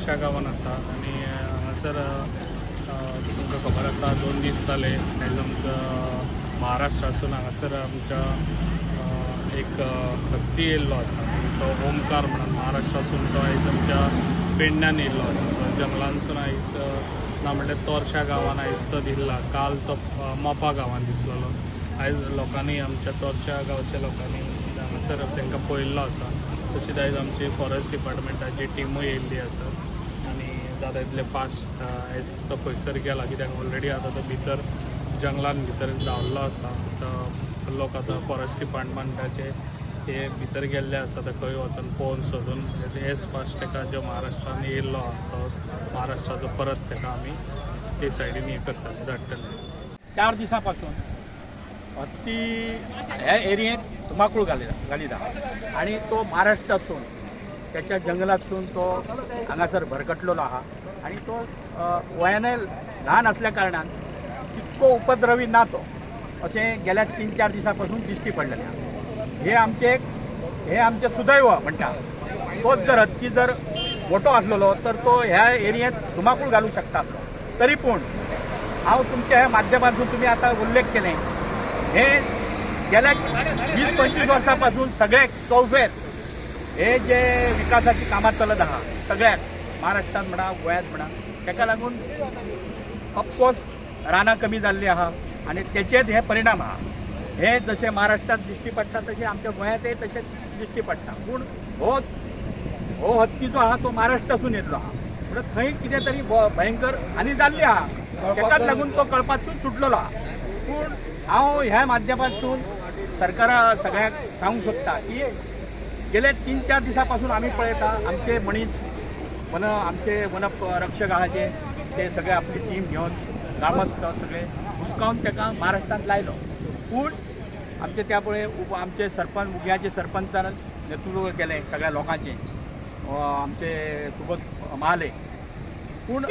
तोरशा गांवान आसा आनी हांगासर तुमकां खबर आसा 2 दीस जाले आयज आमकां महाराष्ट्रासून हांगासर आमच्या एक हत्ती येयल्लो आसा, तो ओमकार म्हणून महाराष्ट्रासून तो आयज आमच्या पेडण्यान येयल्लो आसा. तो जंगलांसून आयज ना म्हणल्यार तोरशा गांवान आयज तो दिसला. काल तो मोपा गांवान दिसलेलो. आयज लोकांनी आमच्या तोरशा गांवच्या लोकांनी हांगासर तांकां पळयल्लो आसा. तशीच आयज आमची फॉरेस्ट डिपार्टमेंटाची टिमूय येयल्ली आसा आनी जाता इतले फास्ट आयज तो खंयसर गेला, कित्याक ऑलरेडी आतां तो भितर जंगलान भितर धांवल्लो आसा. तो लोक आतां फॉरेस्ट डिपार्टमेंटाचे हे भितर गेल्ले आसा, ते खंय वचून पळोवन सोदून एज फास्ट ताका जो महाराष्ट्रान येयल्लो आहा तो महाराष्ट्राचो परत ताका आमी ते सायडीन हे करतले, धाडटले. 4 दिसां पासून हत्ती ह्या एरियेंत धुमाकूळ घालीत आहा आनी तो महाराष्ट्रातसून त्याच्या जंगलातसून तो हांगासर भरकटलेलो आहा आनी तो वयानय ल्हान आसल्या कारणान तितको उपद्रवी ना तो, अशें गेल्या 3-4 दिसां पासून दिश्टी पडलेलें आहा. हे आमचें सुदैव म्हणटा, तोच जर हत्ती जर मोठो आसलेलो तर तो ह्या एरियेंत धुमाकूळ घालूंक शकता आसलो. तरी पूण हांव तुमच्या ह्या माध्यमांतून तुमी आतां उल्लेख केलें, हे गेल्या 20-25 वर्सां पासून सगळ्याक चौफेर हे जे विकासाची कामां चलत आहा सगळ्याक महाराष्ट्रांत म्हणा गोंयांत म्हणा, ताका लागून ऑफकोर्स रानां कमी जाल्लीं आहा आनी तेचेच हे परिणाम आहा. हे जशें महाराष्ट्रांत दिश्टी पडटा तशें आमच्या गोंयांतय तशेंच दिश्टी पडटा. पूण हो हत्ती जो आहा तो महाराष्ट्रासून येयल्लो आहा, म्हणून थंय कितें तरी भयंकर हानी जाल्ली आहा, ताकाच लागून तो कळपासून सुटलेलो आहा. पूण हांव ह्या माध्यमांतसून सरकारा सगळ्यांक सांगूंक सोदता की गेले 3-4 दिसां पासून आमी पळयता आमचे मनीस आमचे वनरक्षक आहा जे ते सगळे आपली टीम घेवन ग्रामस्थ सगळे हुसकावन ताका महाराष्ट्रांत लायलो. पूण आमचे त्या पळय आमचे सरपंच उग्याचे सरपंचान नेतृत्व केलें सगळ्या लोकांचें, आमचे सुबोध महाले. पूण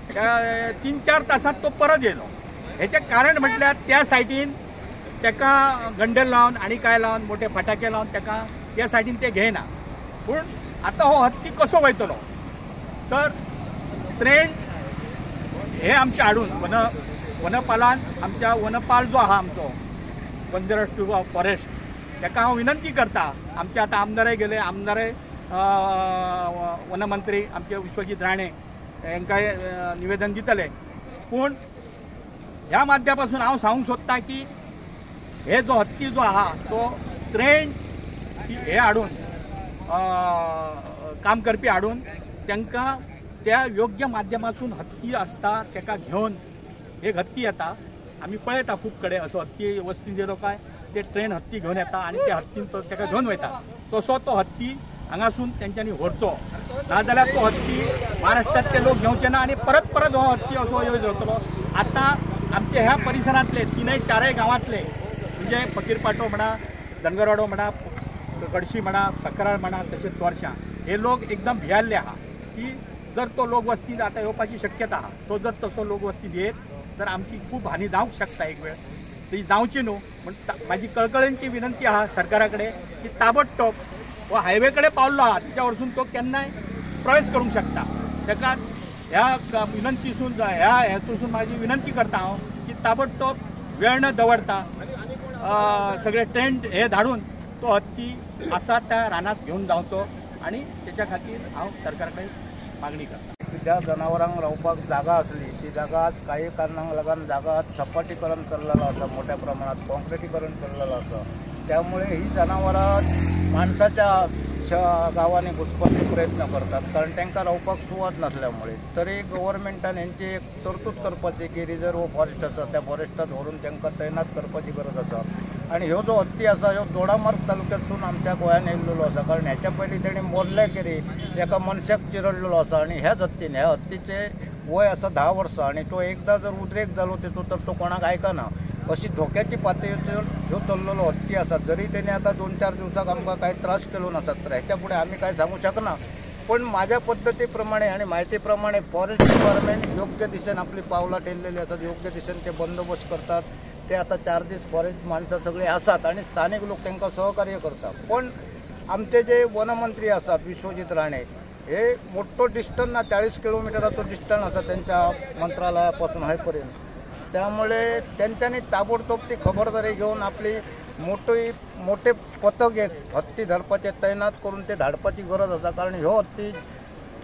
त्या 3-4 तासांत तो परत येयलो. हेचें कारण म्हटल्यार त्या सायडीन ताका गंडल लावन आनी काय लावन मोठे फटाके लावन ताका त्या सायडीन ते घेयना. पूण आतां हो हत्ती कसो वयतलो तर ट्रेन हे आमचे हाडून वनपालान आमच्या वनपाल जो आहा आमचो कन्जर्वेटिव्ह ऑफ फॉरेस्ट ताका हांव विनंती करता. आमचे आतां आमदारय गेले, आमदारय वनमंत्री आमचे विश्वजीत राणे हांकांय निवेदन दितले. पूण ह्या माध्यमापासून हांव सांगूंक सोदता की हे जो हत्ती जो आहा तो ट्रेन हे हाडून काम करपी हाडून तांकां त्या योग्य माध्यमासून हत्ती आसता ताका घेवन एक हत्ती येता. आमी पळयता खूब कडेन असो हत्ती वस्तीन जे लोक ते ट्रेन हत्ती घेवन येता आनी त्या हत्तीन तो ताका घेवन वयता. तसो तो हत्ती हांगासून तेंच्यांनी व्हरचो, नाजाल्यार तो हत्ती महाराष्ट्रांतले लोक घेवचे ना आनी परत परत हो हत्ती असो येवज जातलो. आतां आमच्या ह्या परिसरांतले 3-4 गांवांतले म्हणजे फकीरपाटो म्हणा, धनगरवाडो म्हणा, कडशी म्हणा, सकराळ म्हणा, तशेंच तोरशां हे लोक एकदम भियाल्ले आहा की जर तो लोक वस्तींत आतां येवपाची शक्यता आहा. तो जर तसो लोक वस्तींत येत तर आमची खूब हानी जावंक शकता एक वेळ, ती जावची न्हू. म्हण म्हाजी कळकळेची विनंती आहा सरकारा कडेन की ताबडतोब हो हायवे कडेन पावल्लो आहा तिच्या वरसून तो केन्नाय प्रवेश करूंक शकता. ताका ह्या विनंतीसून ह्या हेतूसून म्हाजी विनंती करता हांव की ताबडतोब वेळ न दवरता सगळे ट्रेन हे धाडून तो हत्ती आसा त्या रानांत घेवन जावचो आनी तेच्या खातीर हांव सरकारा कडेन मागणी करता. ज्या जनावरांक रावपाक जागा आसली ती जागा आज काही कारणांक लागून जागा आज सपाटीकरण केल्लेलो आसा, मोठ्या प्रमाणात कॉन्क्रिटीकरण केल्लेलो आसा. त्यामुळे ही जनावरां माणसाच्या गांवांनी घुसपाचो प्रयत्न करतात कारण तांकां रावपाक सुवात नासल्यामुळे. तरी गव्हर्मेंटान हेंची एक तरतूद करपाची की रिजर्व फॉरेस्ट आसा त्या फॉरेस्टात व्हरून तांकां तैनात करपाची गरज आसा. आनी ह्यो जो हत्ती आसा ह्यो दोडामार्ग तालुक्यांतसून आमच्या गोंयांत येयल्लो आसा, कारण ह्याच्या पयलीं तेणी मोर्ले केरी एका मनशाक चिरडलेलो आसा आनी ह्याच हत्तीन, ह्या हत्तीचें वय आसा 10 वर्सां आनी तो एकदां जर उद्रेक जालो तेतूंत तर तो कोणाक आयकना अशी धोक्याची पातळीचेर ह्यो चल्लेलो हत्ती आसा. जरी तेणी आतां 2-4 दिवसाक आमकां कांय त्रास केलो नासत तर ह्याच्या फुडें आमी कांय सांगूंक शकना. पण माझ्या पद्दती प्रमाणे आणि माहिती प्रमाणे फॉरेस्ट डिपार्टमेंट योग्य दिशेन आपली पावलां टेललेली आसात, योग्य दिशेन ते बंदोबस्त करतात. ते आतां 4 दीस फॉरेस्ट माणसां सगळीं आसात आनी स्थानीक लोक तांकां सहकार्य करतात. पण आमचे जे वनमंत्री आसात विश्वजीत राणे हे मोठो डिस्टन्स ना, 40 किलोमिटराचो डिस्टन्स आसा तेंच्या मंत्रालया पासून हय पर्यंत. त्यामुळे तेंच्यांनी ताबडतोब ती खबरदारी घेवन आपली मोठे पथक एक हत्ती धरपाचे तैनात करून ते धाडपाची गरज आसा. कारण ह्यो हत्ती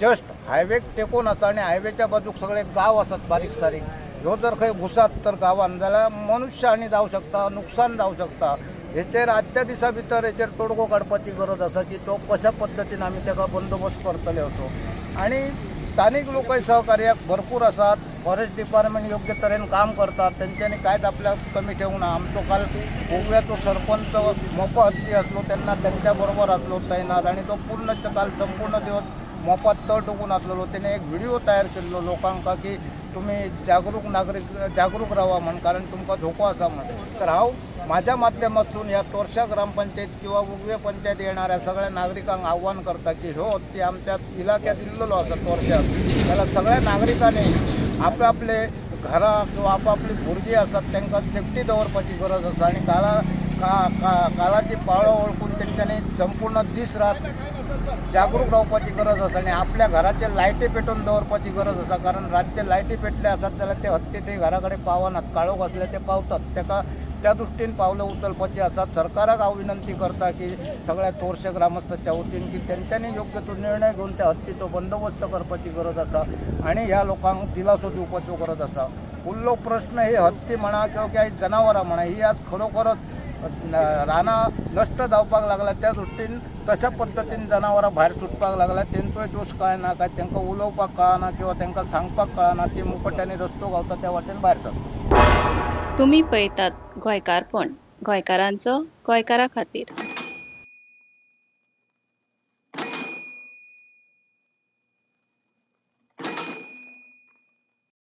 जस्ट हायवेक टेकून आसा आनी हायवेच्या बाजूक सगळे गांव आसात बारीक सारीक. ह्यो जर खंय घुसात तर गांवान जाल्यार मनुष्य हानी जावं शकता, नुकसान जावं शकता. हेचेर आजच्या दिसा भितर हेचेर तोडगो काडपाची गरज आसा की तो कशा पद्दतीन आमी ताका बंदोबस्त करतले असो. आनी स्थानीक लोकय सहकार्याक भरपूर आसात. फॉरेस्ट डिपार्टमेंट योग्य तरेन काम करतात, तेंच्यांनी कांयच आपल्याक कमी ठेवूंक ना. आमचो काल गोव्याचो सरपंच मोपा हत्ती आसलो तेन्ना तेंच्या बरोबर आसलो तैनात आनी तो पूर्ण काल संपूर्ण दिवस मोपा तळ टोकून आसलेलो. तेणे एक व्हिडिओ तयार केल्लो लोकांक की तुमी जागरूक नागरीक जागरूक रावा म्हण, कारण तुमकां धोको आसा म्हण. तर हांव म्हाज्या माध्यमांतसून ह्या तोरशा ग्रामपंचायत किंवा उगवे पंचायत येणाऱ्या सगळ्या नागरिकांक आव्हान करता की ह्यो हत्ती आमच्या इलाक्यात इल्लेलो आसा तोरशात, जाल्यार सगळ्या नागरिकांनी आपआपले घरां किंवा आपापली भुरगीं आसात तांकां सेफ्टी दवरपाची गरज आसा. आनी काळाची पाळो वळखून तेंच्यांनी संपूर्ण दीस रात जागरूक रावपाची गरज आसा आनी आपल्या घराचे लायटी पेटोवन दवरपाची गरज आसा. कारण रातचे लायटी पेटले आसात जाल्यार ते हत्ती ते घरा कडेन पावनात, काळोख आसल्यार ते पावतात. ताका त्या दृश्टीन पावलां उचलपाची आसात. सरकाराक हांव विनंती करता की सगळ्या तोरशे ग्रामस्थाच्या वतीन की तेंच्यांनी योग्य तो निर्णय घेवन त्या हत्तीचो बंदोबस्त करपाची गरज आसा आनी ह्या लोकांक दिलासो दिवपाचो गरज आसा. उरलो प्रश्न हे हत्ती म्हणा किंवा काय जनावरां म्हणा, ही आज खरोखरच रानां नश्ट जावपाक लागला. त्या दृश्टीन तशा पद्दतीन जनावरां भायर सुटपाक लागला. तेंचोय दोश कळना, काय तांकां उलोवपाक कळना किंवा तांकां सांगपाक कळना, ती मुकट्यांनी रस्तो गावता त्या वाटेन भायर सरता. तुमी पळयतात गोंयकारपण, गोंयकारांचो गोंयकारा खातीर.